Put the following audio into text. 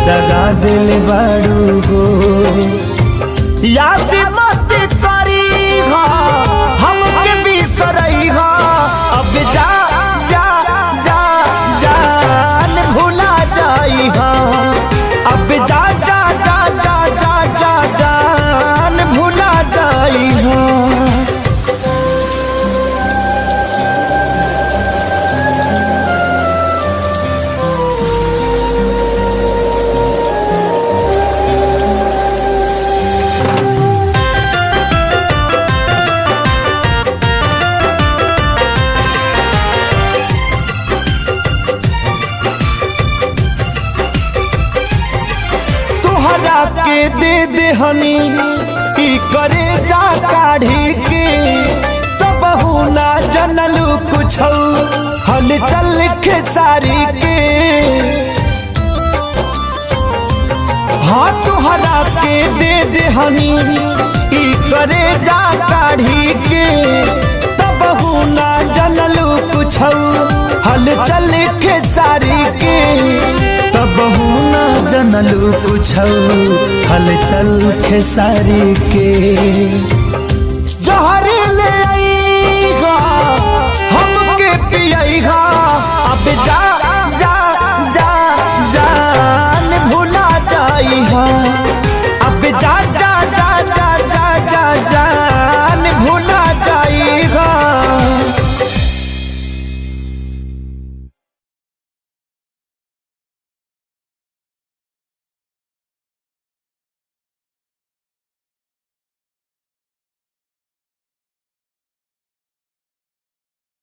दगा दिल बाड़ू हो। याद मत करी हा, हमके बिसरई हा, अब जा जा जा जान भुला जाई हा, अब जा जा जा जा जा जा जान भुला जाई हा। तोहरा के दे देहनी ई करे जा काढ़ी के, तबहू ना जनलू कुछ हल चल खेसारी के। हाँ तोहरा के दे देहनी ई करे जा काढ़ी के, तबहू ना जनलू कुछ हल चल खेसारी के, तबहू ना जनलू कुछ हल चल खेसारी के। जहरी